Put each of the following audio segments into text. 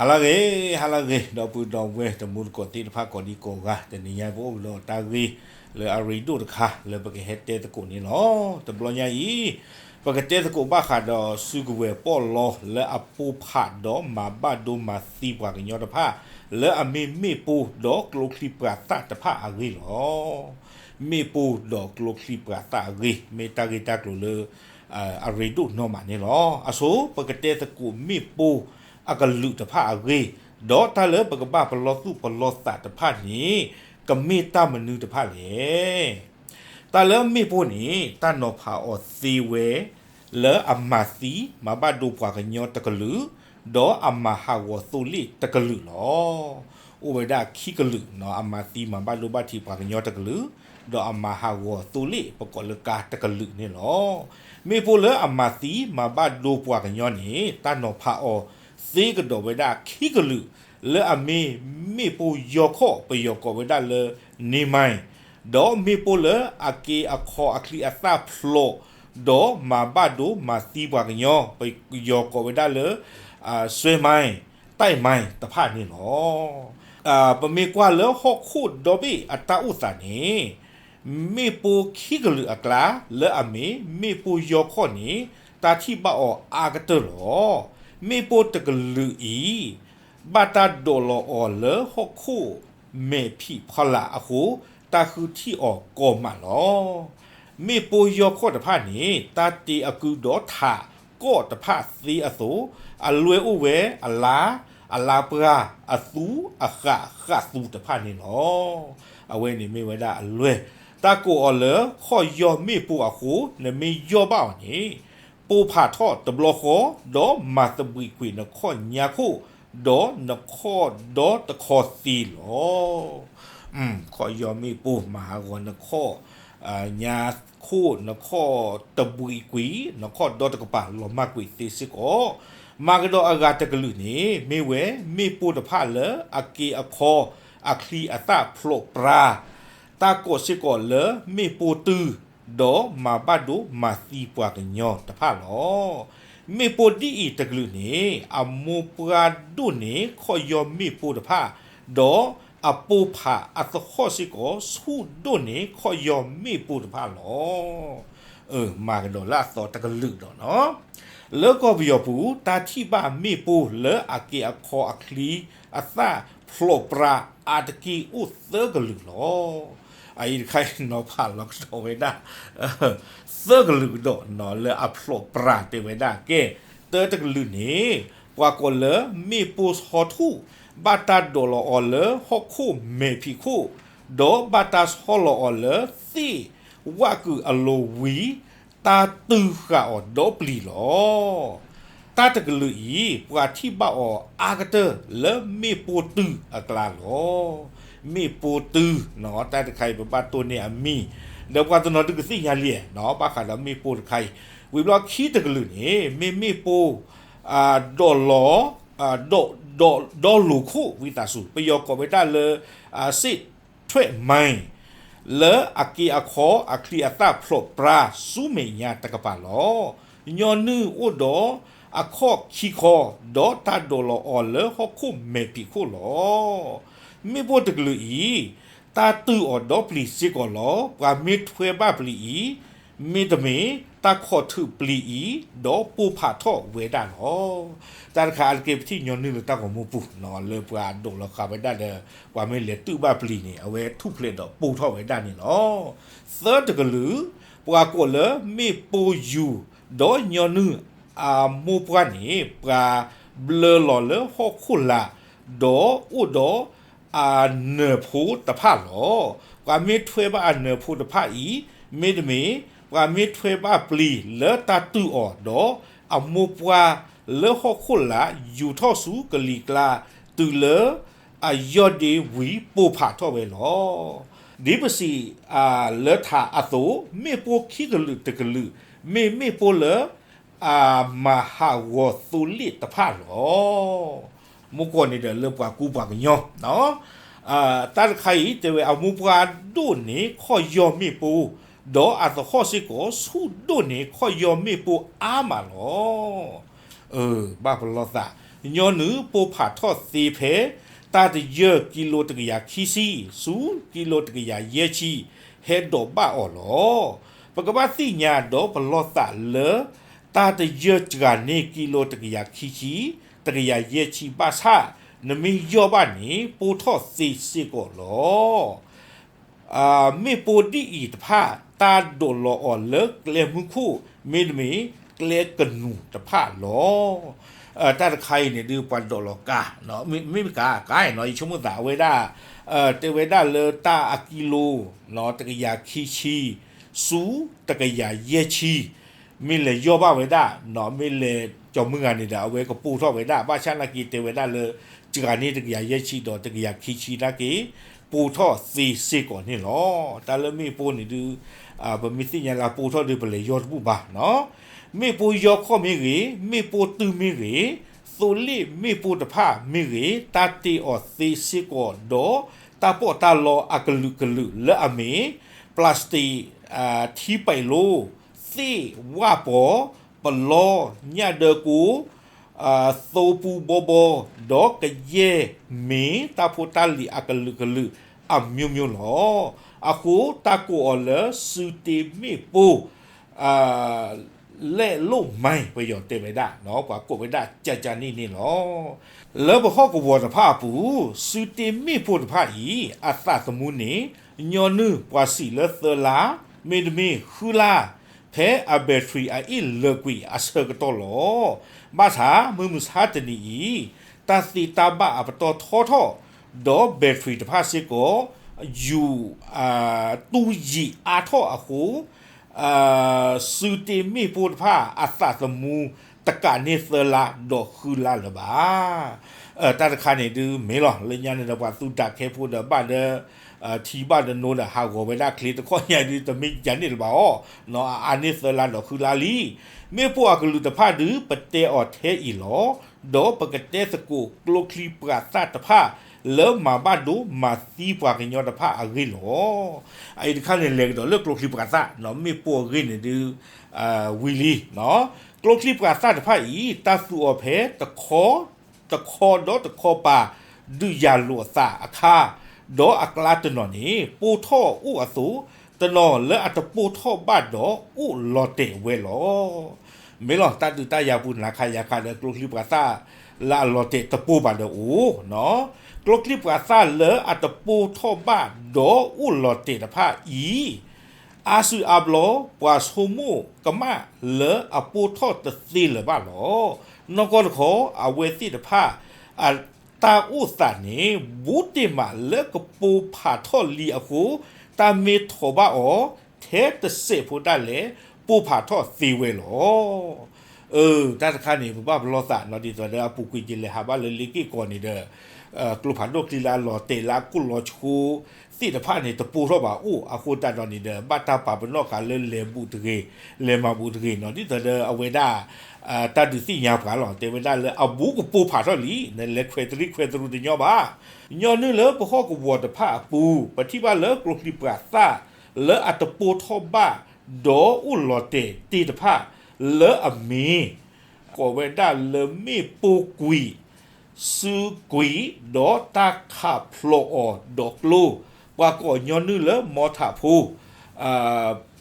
ဟါလၢအဂ့ၤ, ဟါလၢအဂ့ၤ ဒီပုၢ်ဒီဝဲၢ်တံၤသကိးသ့ၣ်တဖၣ်ကိးဒံကိးဂၤ, တနံၤညါပအိၣ်ဒီးတၢ်ဂ့ၢ်လၢအရ့ဒိၣ်တခါလၢပကဟဲတဲသကိးန့ၣ်လီၤ. တဘျီညါအံၤ ပကတဲသကိးဘၣ်ဃးဒီးစုကဝဲၤပီၣ်လီလၢအပိၢ်ဖးဒီးမၤဘၣ်ဒိမၤသံပှၤကညီတဖၣ် လၢအမ့ၢ်မ့ၣ်ပိၢ်ဒီးကျိချံပှၤသၣ်တဖၣ်အဂ့ၢ်လီၤ. မ့ၣ်ပိၢ်ဒီးကျိချံပှၤသၣ်အဂ့ၢ် မ့ၢ်တၢ်ဂ့ၢ်တၢ်ကျိၤလၢ အရ့ဒိၣ်နီၢ်မးန့ၣ်လီၤ. အဆိ ပကတဲသကိးမ့ၣ်ပိၢ်အကလုာ်တဖၣ်အဂ့ၢ်, ဒီးတၢ်လၢပကဘၣ်ပလီၢ်သူၣ်ပလီၢ်သးတဖၣ်န့ၣ် ကမ့ၢ်တၢ်မနုၤတဖၣ်လဲၣ်. တၢ်လၢမ့ၣ်ပိၢ်န့ၣ် တၢ်နီၤဖးအီၤသ့ဝဲ လၢအမၤသံမၤဘၣ်ဒိပှၤကညီတကလုာ်, ဒီးအမၤဟးဂီၤသိလ့ၣ်တကလုာ်လီၤ. အိၣ်ဝဲဒၣ်ခံကလုာ်နီၤ, အမၤသံမၤဘၣ်ဒိဘၣ်ထံးပှၤကညီတကလုာ်, ဒီးအမၤဟးဂီၤသိလ့ၣ်ပကိးလၢကါတကလုာ်န့ၣ်လီၤ. မ့ၣ်ပိၢ်လၢအမၤသံမၤဘၣ်ဒိပှၤကညီန့ၣ် တၢ်နီၤဖးအီၤသ့ကဒီးဝဲဒၣ်ခံကလုာ်, လၢအမ့ၢ်မ့ၣ်ပိၢ်ယီခီၣ် ပယီၤကိးဝဲဒၣ်လၢ နေမိုင်, ဒီးမ့ၣ်ပိၢ်လၢအက့အခီအချံအသၣ်ဖျိး ဒီးမၤဘၣ်ဒိမၤသံပှၤကညီ ပယီၤကိးဝဲဒၣ်လၢ ဆွဲမိုင်, တိုက်မိုင် တဖၣ်န့ၣ်လီၤ. ပမ့ၢ်ကွၢ်လၢဟီၣ်ခိၣ်ဒီဘ့ၣ်အတၢ်အိၣ်သးန့ၣ် မ့ၣ်ပိၢ်ခံကလုာ်အကျါ လၢအမ့ၢ်မ့ၣ်ပိၢ်ယီခီၣ်န့ၣ် တၢ်ထံၣ်ဘၣ်အီၤအါကတၢၢ်လီၤ. မ့ၣ်ပိၢ်တကလုာ်အံၤ ဘၣ်တၢ်ဒိးလီၤအီၤလၢဟီၣ်ခိၣ်မဲာ်ဖံးဖီလာ်အဃိ တၢ်ဃုထံၣ်အီၤကီးမးလီၤ. မ့ၣ်ပိၢ်ယီခီၣ်တဖၣ်န့ၣ် တၢ်တ့အကုဒီးထးကီၢ်တဖၣ်သ့အသိး အလွဲၢ်အိၣ်ဝဲအလါ, အလါပှၢ်, အသူ, အဃး, ဃးသူတဖၣ်န့ၣ်လီၤ. အဝဲန့ၣ်မ့ၢ်ဝဲဒၣ်အလွဲၢ်, တၢ်ကိးအီၤလၢခီၣ်ယီၢ်မ့ၣ်ပိၢ်အဃိ နမ့ၢ်ယီၢ်ဘၣ်အီၤန့ၣ် ပိၢ်ဖးထီၣ်တဘျီဃီ ဒီးမၤသဘှံးကွံာ်နခီၣ်ညါခိၣ် ဒီးနခီၣ်ဒီတခီသ့လီၤ. ခီၣ်ယီၢ်မ့ၣ်ပိၢ်မၤဟးဂီၤနခီၣ်ညါခိၣ် နခီၣ်တဘှံးကွံာ် နခီၣ်ဒီတကပၤလီၤမၢ်ကွံာ်သ့စ့ၢ်ကီး. မၤကဒီးအဂၤတကလုာ်န့ၣ် မ့ၢ်ဝဲမ့ၣ်ပိၢ်တဖၣ်လၢအက့အခီအချံအသၣ်ဖျိးပြါ တၢ်ကိးစ့ၢ်ကီးလၢမ့ၣ်ပိၢ်တုၤ ဒီးမၤဘၣ်ဒိမၤသံပှၤကညီတဖၣ်လီၤ. မ့ၣ်ပိၢ်ဒ်အံၤတကလုာ်န့ၣ် အမိၢ်ပှၢ်ဒိၣ်န့ၢ်ခီၣ်ယီၢ်မ့ၣ်ပိၢ်တဖၣ်, ဒီးအပိၢ်ဖးအသဟီၣ်စ့ၢ်ကီး ဆူၣ်ဒိၣ်န့ၢ်ခီၣ်ယီၢ်မ့ၣ်ပိၢ်တဖၣ်လီၤ. မၤကဒီးလၢအသီတကလုာ်ဒီးနီၤ လၢကီၢ်ပယီၤပူၤ တၢ်ထံၣ်ဘၣ်မ့ၣ်ပိၢ်လၢအက့အခီအချံအသၣ်ဖျိးပြါအါတက့ၢ်အိၣ်သၢကလုာ်လီၤ. အအံၤတခါအံၤနီၤဖးလီၤကဒီးဝဲဒၣ် သၢကလုာ်ကဒီးနီၤ လၢအဖျိးပြါတဲဝဲဒၣ်ကဲ တၢတကလုာ်န့ၣ် ပှၤကိးလၢမ့ၣ်ပိၢ်ဆီထူၣ် ဘၣ်တၢ်ဒိးလီၤအီၤလၢဟီၣ်ခိၣ်မဲာ်ဖံးခိၣ် ဒီးဘၣ်တၢ်ဆီလီၤအီၤလၢသ့ၣ်ဝၣ်ကုာ်အလိၤဝံၤ တၢ်တုၤဃာ်အီၤဒီပျံၤလီၤ. တၢ်တကလုာ်အံၤ ပှၤထံၣ်ဘၣ်အီၤအါကတၢၢ်လၢမ့ၣ်ပိၢ်တုၤအကျါလီၤ. မ့ၣ်ပိၢ်တုၤနီၤ တၢ်တခါအံၤပဘၣ်တိၢ်န့ၢ်အမံၤ ဒီးပှၤတနီၤဒုးကသ့ၣ်ညါလံနီၤ ဘၣ်ဃးဒီးမ့ၣ်ပိၢ်တခါအံၤ ဝံၤဘျီခံတကလုာ်န့ၣ် မ့ၢ်မ့ၣ်ပိၢ် ဒိးလီၤ ဒီလိၤခိၣ်ဝံသးစူၤ ပယီၤကိးဝဲဒၣ်လၢ စ့ၣ်ထွဲၣ်မၢၣ် လၢအက့အခီအချံအသၣ်ဖျိးပြါ ဆူမဲာ်ညါတကပၤလီၤ. ညီနုၢ်အိၣ်ဒီးအခီၣ်ခံခီ ဒီးတၢ်ဒိးလီၤအီၤလၢဟီၣ်ခိၣ်မဲာ်ဖံးခိၣ်လီၤ. မ့ၣ်ပိၢ်တကလုာ်အံၤ တၢ်တုၤအီၤဒီပျံၤစ့ၢ်ကီးလီၤ. ပှၤမ့ၢ်ထွဲဘၣ်ပျံၤအံၤ မ့တမ့ၢ် တၢ်ခိးထုးပျံၤအံၤ ဒီးပိၢ်ဖးထီၣ်ဝဲဒၣ်လီၤ. တၢ်တခါအါတက့ၢ် ပထံၣ်ညီနုၢ်လၢတၢ်ဂီၤမူပူၤနီၤ လၢပှၤဒိးလီၤဃာ်ဝဲဒၣ်ဒီး ပှၤမ့ၢ်လဲၤတုၤဘၣ်ပျံၤန့ၣ် အဝဲထူၣ်ဖျဲးဒီးပိၢ်ထီၣ်ဝဲဒၣ်န့ၣ်လီၤ. သၢတကလုာ် ပှၤကိးလၢမ့ၣ်ပိၢ်ယူၤ ဒီးညီနုၢ်အမိၢ်ပှၢ်န့ၣ် ပှၤဘျၢလီၤလၢဟီၣ်ခိၣ်လာ် ဒီးအိၣ်ဒီး အနၢၤဖိတဖၣ်လီၤ. ပှၤမ့ၢ်ထွဲဘၣ်အနၢၤဖိတဖၣ်အံၤ မ့တမ့ၢ် ပှၤမ့ၢ်ထွဲဘၣ်ပျံၤလၢတၢ်တုၤအီၤဒီး အမိၢ်ပှၢ်လၢဟီၣ်ခိၣ်လာ်ယူၤထီၣ်ဆူကလံၤကျါ တုၤလၢအယီၢ်ဒ့ဝံၤပိၢ်ဖးထီၣ်ဝဲလီၤ. ဒ်ပစံးလၢထးအသိး မ့ၣ်ပိၢ်ခံကလုာ်တကလုာ် မ့ၢ်မ့ၣ်ပိၢ်လၢ အမၤဟးဂီၤသိလ့ၣ်တဖၣ်လီၤ. မ့ၢ်ကွၢ်န့ၣ်ဒီးလၢပှၤကူပှၤကညီ တၢ်တခါအံၤ တဲဝဲအမိၢ်ပှၢ်ဒိၣ်န့ၢ်ခီၣ်ယီၢ်မ့ၣ်ပိၢ် ဒီးအသဟီၣ်စ့ၢ်ကီး ဆူၣ်ဒိၣ်န့ၢ်ခီၣ်ယီၢ်မ့ၣ်ပိၢ်အါမးလီၤ. ဘၣ်ပလီၢ်သး ညီနုၢ်ပိၢ်ဖးထီၣ်သ့ဖဲ တၢ်တယၢၢ်ကံလိတကယၤခံဆံ ဆူကံလိတကယၤယဲၢ်ဆံ ဟဲဒိးဘၣ်အီၤလီၤ. ပကဘၣ်သ့ၣ်ညါဒီးပလီၢ်သးလၢ တၢ်တယၢၢ်စှၤန့ၢ်ကံလိတကယၤခံဆံ တကယၤယဲၢ်ဆံဘၣ်ဆၣ် နမ့ၢ်ယီၢ်ဘၣ်န့ၣ် ပိၢ်ထီၣ်သ့စ့ၢ်ကီးလီၤ. မ့ၣ်ပိၢ်ဒ်အံၤတဖၣ် တၢ်ဒိးလီၤအီၤလၢကျဲမုၢ်ခိၣ် မ့တမ့ၢ်ကျဲကနူၤတဖၣ်လီၤ. တၢ်တခါအံၤန့ၣ်ဒုး ပှၤဒိးလီၤကါ, မ့မ့ၢ်ကါ ကါအံၤနီၤ ယဆိကမိၣ်သး အဝဲဒၣ် တဲဝဲဒၣ်လၢတၢ်အကံလိ တကယၤခံဆံ ဆူတကယၤယဲၢ်ဆံ မ့ၢ်လဲၤယီၢ်ဘၣ်ဝဲဒၣ်, မ့ၢ်လဲၤကၠီၤမုၢ်ဂၤန့ၣ်ဒီး အဝဲကပိၢ်ထီၣ်ဝဲဒၣ်, ဘၣ်ဆၣ်နာ်က့တဲဝဲဒၣ်လၢ စှၤန့ၢ်တကယၤယဲၢ်ဆံဒီးတကယၤခံဆံနာ်က့ ပိၢ်ထီၣ်သ့စ့ၢ်ကီးန့ၣ်လီၤ. တၢ်လၢမ့ၣ်ပိၢ်န့ၣ်ဒုး ပမ့ၢ်သ့ၣ်ညါလၢပိၢ်ထီၣ်ဒုး ပလဲၤယီၢ်တဘူၣ်ဘၣ်နီၤ. မ့ၣ်ပိၢ်ယီၢ်ခီၣ်မ့ၢ်ဂ့ၤ, မ့ၣ်ပိၢ်တုၤမ့ၢ်ဂ့ၤ, သိလ့ၣ်မ့ၣ်ပိၢ်တဖၣ်မ့ၢ်ဂ့ၤ, တၢ်တ့အီၤသ့စ့ၢ်ကီးဒီး တၢ်ပီးတၢ်လီအကလုာ်ကလုာ်လၢအမ့ၢ် plastic, ထံပဲးလိ, သ့ၣ်ဝၣ်ပီၤ, ပလီ, ညၣ်ဒၢကိ, သိပူၤဘီဘီ, ဒီးကယဲၢ်မ့ၢ်တၢ်ဖိတၢ်လံၤအကလုာ်ကလုာ် အမျိုးမျိုး လီၤ. အဃိတၢ်ကိးအီၤလၢ စုတ့မ့ၣ်ပိၢ် လဲၣ်လိၣ်မၤ ပယီၤတဲဝဲဒၣ်, ပှၤကိးဝဲဒၣ်ကၠၢ်ကၠၢ်န့ၣ်န့ၣ်လီၤ. လၢပဟီၣ်ကဝီၤတဖၣ်အပူၤ စုတ့မ့ၣ်ပိၢ်တဖၣ်အံၤ အသးသမူန့ၣ် ညီနုၢ်ပှၤစံးလၢသၢလါ မ့တမ့ၢ်ဃုလါ ဖဲအ battery အအ့ၣ်လၢာ်ကွံာ်အဆၢကတီၢ်လီၤ. ဘၣ်ဆၣ်မုၢ်မဆါတနံၤအံၤ တၢ်သ့တၢ်ဘၣ်အပတီၢ်ထီထီၣ်, ဒီး battery တဖၣ်စ့ၢ်ကီး ယူၤ တူၢ်ယံာ်အါထီၣ်အဃိ စုတ့မ့ၣ်ပိၢ်တဖၣ် အသးသမူ တကးန့ၢ်သၢလါဒီးဃုလါလၢၤဘၣ်. တၢ်တခါန့ၣ်ဒုးမ့ၢ်လီၤ, လၢညါန့ၣ်ဒီး ပှၤသူတၢ်ခဲဖိဒီးဘၣ်ဒီး ထံဘၣ်ဒီးနိဒီး ဟးဂီၤဝဲဒၣ်ချ့တခီညါဒုး တမ့ၢ်ယၤန့ၣ်လၢၤဘၣ်အီၤ, အါန့ၢ်သၢလါဒီးဃုလါလံ. မ့ၣ်ပိၢ်အကလုာ်တဖၣ်ဒုး ပတဲအီၤထဲအံၤလီၤ. ဒီးပကတဲသကိးကျိချံပှၤသၣ်တဖၣ် လၢမၤဘၣ်ဒိမၤသံပှၤကညီတဖၣ်အဂ့ၢ်လီၤ. အအံၤတခါန့ၣ် လဲၤကဒီးလၢကျိချံပှၤသၣ်, မ့ၣ်ပိၢ်အဂ့ၢ်န့ၣ်ဒုး ဝံၤလံ. ကျိချံပှၤသၣ်တဖၣ်အံၤ တၢ်သူအီၤဖဲတခီ, တခီဒီးတခီပၤ ဒုးယၤလိာ်အသးအခါ, ဒီးအကျါတနီၤန့ၣ် ပိၢ်ထီၣ်အိၣ်အသိး, တနီၤလၢအတပိၢ်ထီၣ်ဘၣ်ဒီးအိၣ်လီၤတဲာ်ဝဲလီၤ. မ့ၢ်လီၤ, တၢ်ဒုးတၢ်ယၤပူၤနၤခါယၤခါဒီး ကျိချံပှၤသၣ်လၢအလီၤတဲာ်တပိၢ်ဘၣ်ဒီးအိၣ် ကျိချံပှၤသၣ်လၢအတပိၢ်ထီၣ်ဘၣ်ဒီးအိၣ်လီၤတဲာ်တဖၣ်အံၤ, အါစုအါဘျီ ပှၤဆိကမိၣ်ကမၣ်လၢအပိၢ်ထီၣ်တသ့လၢၤဘၣ်လီၤ. နီၢ်ကီၢ်တခီ အဝဲသ့ၣ်တဖၣ် အတၢ်အိၣ်သးန့ၣ် ဘူးတ့ၢ်မးလၢကပိၢ်ဖးထီၣ်လံအဃိ, တၢ်မ့ၢ်ထိးဘၣ်အီၤ ထဲတစဲးဖိဒၣ်လဲာ် ပိၢ်ဖးထီၣ်သ့ဝဲလီၤ. အၢ တၢ်တခါန့ၣ် ပဘၣ်ပလီၢ်သးနီၤ ဒ်သိးဒီးအပူၤကွံာ်ယလဲၤဟးဘၣ်လၢလ့က့ၢ်ကီးန့ၣ်ဒီး ကျိဖးဒိၣ်ချံလၢအလီၤတဲာ်လၢအကိၢ်လီၤဆိ သ့ၣ်တဖၣ်န့ၣ် တပိၢ်ထီၣ်ဘၣ်အိၣ်အဃိသတးဒီးန့ၣ်ဒီး ဘၣ်တၢ်ပာ်ပနီၣ်ဃာ်လၢလဲၤဘူးတဂ့ၤ, လဲၤမၤဘူးတဂ့ၤနီၤ ဒ်သိးဒီးအဝဲဒၣ် တၢ်ဒုးသ့ၣ်ညါပှၤလီၤ တဲဝဲဒၣ်လၢအဘူးကပိၢ်ဖးထီၣ်လံ နလဲၤခွဲးတရံးခွဲးတရူးတညီဘၣ်. ညီနုၢ်လၢပဟီၣ်ကဝီၤတဖၣ်အပူၤ ပထံၣ်ဘၣ်လၢကျိချံပှၤသၣ် လၢအတပိၢ်ထီၣ်ဘၣ် ဒီးအိၣ်လီၤတဲာ်တ့ၢ်တဖၣ် လၢအမ့ၢ် ကိးဝဲဒၣ်လၢမ့ၣ်ပိၢ်ကွံာ် စုကွံာ် ဒီးတၢ်ခးဖျိးအီၤဒီးကျိ, ပှၤကိးညီနုၢ်လၢမီထးဖိ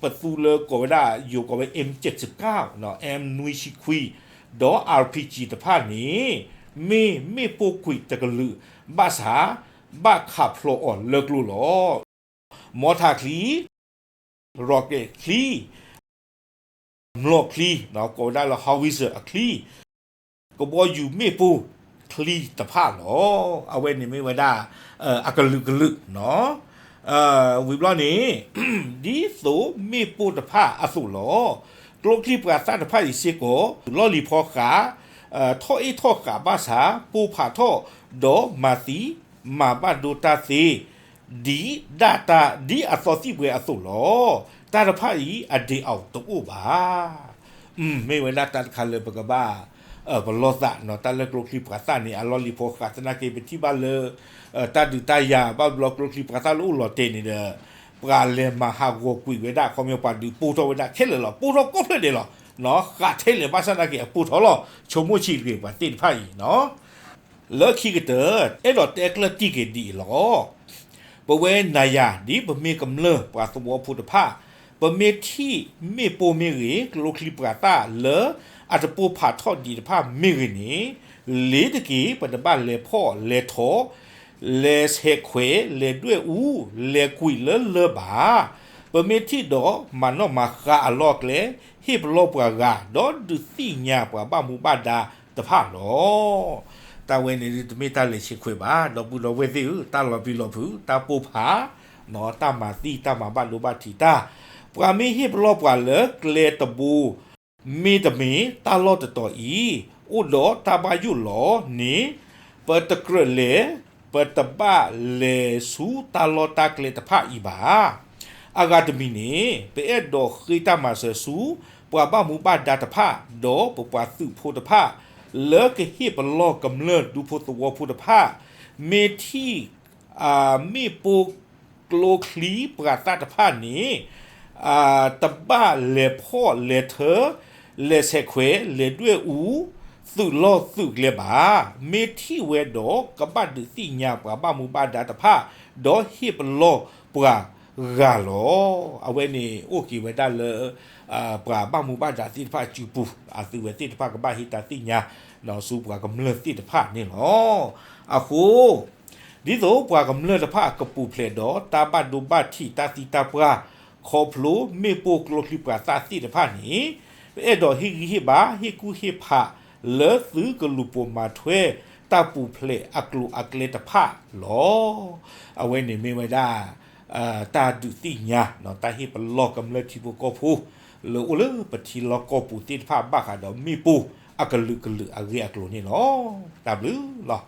ပသူလၢကိးဝဲဒၣ် ယိၤကိးဝဲ M စဲးစကၢ် M နွံဆံခွံ ဒီး RPG တဖၣ်န့ၣ် မ့ၢ်မ့ၣ်ပိၢ်ကွံာ်တကလုာ် ဘၣ်ဆၣ် ဘၣ်ခးဖျိးအီၤလၢကျိလီၤ. မီထးချံ rocket ချံ မျိာ်ချံ ကိးဝဲဒၣ်လၢ howitzer အချံ ကဘီယူၤမ့ၣ်ပိၢ်ချံတဖၣ်လီၤ. အဝဲန့ၣ်မ့ၢ်ဝဲဒၣ် အကလုာ်ကလုာ် ဝံၤဘျီန့ၣ် ဒ်သိးမ့ၣ်ပိၢ်တဖၣ်အသိးလီၤ. ကျိချံပှၤသၣ်တဖၣ်အံၤစ့ၢ်ကီး လီၢ်လံၤဖီဃး ထီၣ်အ့ၣ်ထီၣ်ဃးဘၣ်ဆၣ် ပိၢ်ဖးထီၣ် ဒီးမၤသံ မၤဘၣ်ဒိတၢ်သ့ ဒ်ဒၣ်တၢ် ဒ်အသီသံၣ်ဘှဲအသိးလီၤ. တၢ်တဖၣ်အံၤ အဒ့အဝ်တအိၣ်ဘၣ်. မ့ၢ်ဝဲဒၣ်တၢ်တခါလၢပကဘၣ် ပလီၢ်သးနီၤ တၢ်လၢကျိချံပှၤသၣ်န့ၣ် အလီၢ်လံၤဖီဃးသနာ်က့ ပထံၣ်ဘၣ်လၢ တၢ်ဒုးတၢ်ယၤ ဘၣ်ဘျီကျိချံပှၤသၣ်လၢအိၣ်လီၤတဲာ်န့ၣ်ဒီး ပှၤလဲၤမၤဟးဂီၤကွံာ်ဝဲဒၣ် ခီပညီပှၤဒုးပိၢ်ထီၣ်ဝဲဒၣ်ခဲလၢာ်လီၤ. ပိၢ်ထီၣ်ကိးဖျၢၣ်ဒဲးလီၤ. ဃးထဲလဲၣ်ဘၣ်ဆၣ်သနာ်က့ အပိၢ်ထီၣ်လီၤ ဆိကမိၣ်ဆံးတဂ့ၤ ပှၤသ့ၣ်တဖၣ်အံၤနီၤ. လၢခံကတၢၢ် အဲၣ်ဒိးတဲကျၢၢ်တံၢ်က့ၤဒ်အံၤလီၤ. ပဝဲနၤယၤ ဒ်ပမ့ၢ်ကမျၢၢ်ပှၤသဝီဖိတဖၣ်, ပမ့ၢ်ထံၣ်မ့ၣ်ပိၢ်မ့ၢ်ဂ့ၤ, ကျိချံပှၤသၣ်လၢအတပိၢ်ဖးထီၣ်ဒံးတဖၣ်မ့ၢ်ဂ့ၤန့ၣ်, လ့ၤတက့ၤ ပတဘၣ်လဲၤဖီၣ်လဲၤထီၣ် လဲၤဆဲးခွဲး လဲၤဒွဲၣ်အူ လဲၤကွံာ်လၢလၢၢ်ဘၣ်. ပမ့ၢ်ထံၣ်ဒီးမၤနီၣ်မၤဃါအလီၢ်အကျဲ, ဟ့ၣ်ပလီၢ်ပှၤဂၤ ဒီးဒုးသ့ၣ်ညါပှၤဘၣ်မူဘၣ်ဒါတဖၣ်လီၤ. တၢ်ဝဲန့ၣ်တမ့ၢ်တၢ်လဲၤဆဲးခွဲးဘၣ်, ဒီပုၢ်ဒီဝဲၢ်သ့ၣ်ဧၢ, တၢ်လီၤပျံၤလီၤဖုး, တၢ်ပိၢ်ဖး, တၢ်မၤသံ တၢ်မၤဘၣ်ဒိဘၣ်ထံးတၢ်, ပှၤမ့ၢ်ဟ့ၣ်ပလီၢ်ပှၤလၢကျဲတဘိ မ့တမ့ၢ်တၢ်လီၢ်တတီၤအံၤ အိၣ်ဒီးတၢ်ဘၣ်ယိၣ်လီၤန့ၣ်, ပတကြၢးလဲၤ, ပတဘၣ်လဲၤဆူတၢ်လီၢ်တၢ်ကျဲတဖၣ်အံၤဘၣ်. အဂၤတမံၤန့ၣ် ပအဲၣ်ဒိးဃ့တၢ်မၤစၢၤဆူ ပှၤဘၣ်မူဘၣ်ဒါတဖၣ် ဒီးပပှၤသုးဖိတဖၣ် လၢကဟ့ၣ်ပလီၢ်ကမျၢၢ်ဒူဖိသဝီဖိတဖၣ်, မ့ၢ်ထံၣ် မ့ၣ်ပိၢ်ကျိချံပှၤသၣ်တဖၣ်န့ၣ် တဘၣ်လဲၤဖီၣ်လဲၤထီၣ်, လဲၤဆဲးခွဲး, လဲၤဒွဲၣ်အူ, သုးလီၢ်သုးကျဲဘၣ်. မ့ၢ်ထံၣ်ဝဲဒီး ကဘၣ်ဒုးသ့ၣ်ညါပှၤဘၣ်မူဘၣ်ဒါတဖၣ်, ဒီးဟ့ၣ်ပလီၢ်ပှၤဂၤလီၤ. အဝဲန့ၣ်အိၣ်က့ၤဝဲဒၣ်လၢ ပှၤဘၣ်မူဘၣ်ဒါသ့ၣ်တဖၣ်အစုပူၤ, အသုဝဲသ့ၣ်တဖၣ်ကဘၣ်ဟ့ၣ်တၢ်သ့ၣ်ညါ ဆူပှၤကမျၢၢ်သ့ၣ်တဖၣ်န့ၣ်လီၤ. အဃိ ဒ်သိးပှၤကမျၢၢ်တဖၣ်ကပူၤဖျဲးဒီးတၢ်ဘၣ်ဒိဘၣ်ထံးတၢ်သံတၢ်ပှၢ် ခီဖျိမ့ၣ်ပိၢ်ကျိချံပှၤသၣ်သ့ၣ်တဖၣ်န့ၣ်, ပအဲၣ်ဒိးဟ့ၣ်ဂံၢ်ဟ့ၣ်ဘါ ဟ့ၣ်ကူၣ်ဟ့ၣ်ဖး လၢသုးကလူၤပိာ်မၤထွဲတၢ်ပူၤဖျဲးအကျိၤအကျဲတဖၣ်လီၤ. အဝဲန့ၣ်မ့ၢ်ဝဲဒၣ် တၢ်ဒုးသ့ၣ်ညါ တၢ်ဟ့ၣ်ပလီၢ်ကမျၢၢ်ထံဖိကီၢ်ဖိ လၢအိၣ်လၢပထံလီၢ်ကီၢ်ပူၤသ့ၣ်တဖၣ်ဘၣ်ဃးဒီးမ့ၣ်ပိၢ်အကလုာ်ကလုာ်အဂ့ၢ်အကျိၤန့ၣ်လီၤ. တၢ်ဘျုးလီၤ.